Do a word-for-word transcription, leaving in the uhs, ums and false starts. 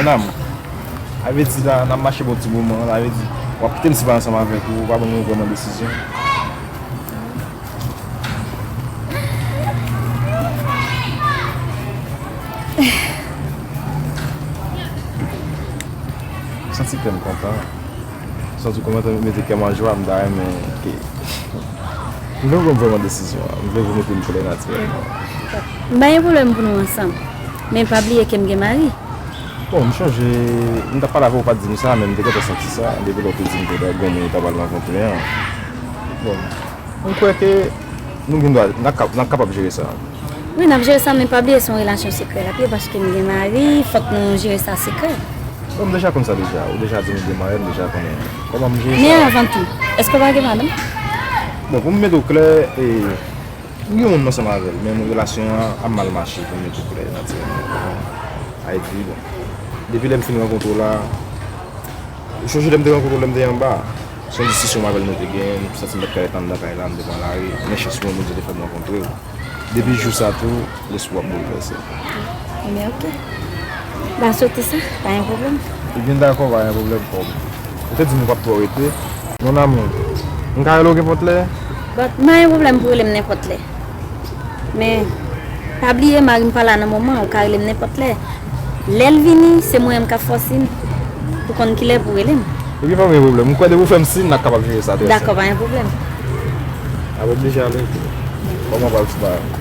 Sa vle di la, n ap mache bon ti moman, sa vle di, w ap kite m si pa ansanm avèk ou, ou pa ban mwen vrèman desizyon. M santi kè m kontan. M santi kòmanse mete kè m an jwa, m ta renmen ke m vle pran vrèman desizyon an. M vle pou mete m klè natirèlman. M pa gen pwoblèm pou nou ansanm. Men pa bliye ke m gen mari. Bon, m chonje, m t ap pale avè w, ou pa t di m sa, men m te gentan santi sa, depi lè w te di m ke gen yon moun ou ta pral rankontre an. Bon, m kwè ke nou gen dwa, n ap kap-, n ap kapab jere sa. Wi, n ap jere sa, men pa bliye se yon relasyon sekrè l ap ye, paske m gen mari, fòk nou jere sa sekrè. Bon, m deja konn sa deja, ou deja di m ou gen mari, m deja konnen kòman m jere sa. Men avan tou, èske w pa gen madanm? Bon, pou m mete w klè, e, m gen yon moun ansanm avè l, men relasyon an ap mal mache, pou m mete w klè, natirèlman. Ayiti, bon. Depi lè m fin rankontre w la, ou chonje lè m te rankontre w, lè m te anba? Se yon diskisyon m avè l nou te genyen, m santi m pa t ka ret anndan kay la, m te pran lari, men chans mwen, Bondye te fè m rankontre w. Depi jou sa tou, lespri w ap boulvèse. Ebyen, oke. N a soti sa, pa gen pwoblèm. Ebyen, dakò, pa gen pwoblèm, kòm ou te di m ou p ap twò rete. Mon amour, m ka rele w nenpòt lè? But, m pa gen pwoblèm pou rele m nenpòt lè. Men, pa bliye, mari m pa la nan moman an, ou ka rele m nenpòt lè. Lè l vini, se mwen menm k ap fè w siy pou konn kilè pou w rele m. Ebyen, pa gen pwoblèm. M kwè depi w fè m siy, n ap kapab jere sa trè senp. Dakò, pa gen pwoblèm. A, bon, m deja ale. Kòman pral ti bagay?